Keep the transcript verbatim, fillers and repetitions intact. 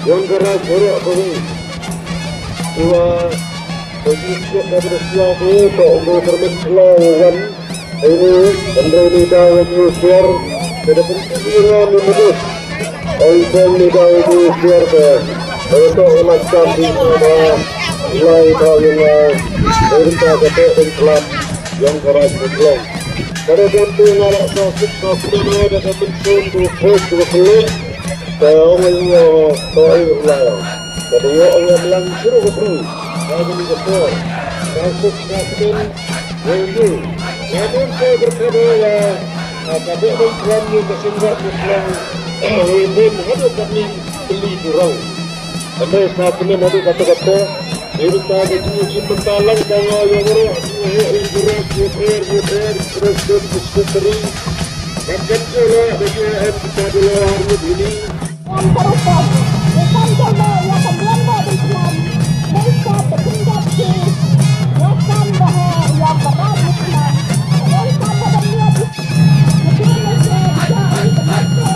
Yong ka raij Hurok Kawi. Iwa, ka jingsiat ka bada siat ko, ka umur permen selaw wan. Ini, ynrei ni daw wa ñu share, ka da pynkup ya nga ni mudut. Oi, pynkup ni daw wa ñu share ka. Ka da toh la cham di ka, lai daw ya nga, ynrei ka da pynkup yong ka raij Hurok. Ka da pynkup nga la toh suk toh suk na da ka pynkup du pos du pynkup. Ka ong nga toh i la. Ka da yoh nga lang suru ka bru. Ka da ni ka toh. Ka suk ka suk. Wei ni, ya dun ko berkata ya, ah, ka bek bang tuan ni ka singkat ni tuan, wei ni, hadu kami beli kurang. Kami sa kami hadu kata-kata, ini ta ka ji ji mentalang ka nga ya ngoro, ji he, ji he, ji he, ji he, President, Secretary, dan kerja lah, bagi M kita di luar negeri. Wan ka rukom, u kam jong me, ya ka Blei ba dei slam, dei sa te kynjat ki, wa kam ba ha, ya ka raj ni slam, dei sa te kynjat ki, dei sa te kynjat ki,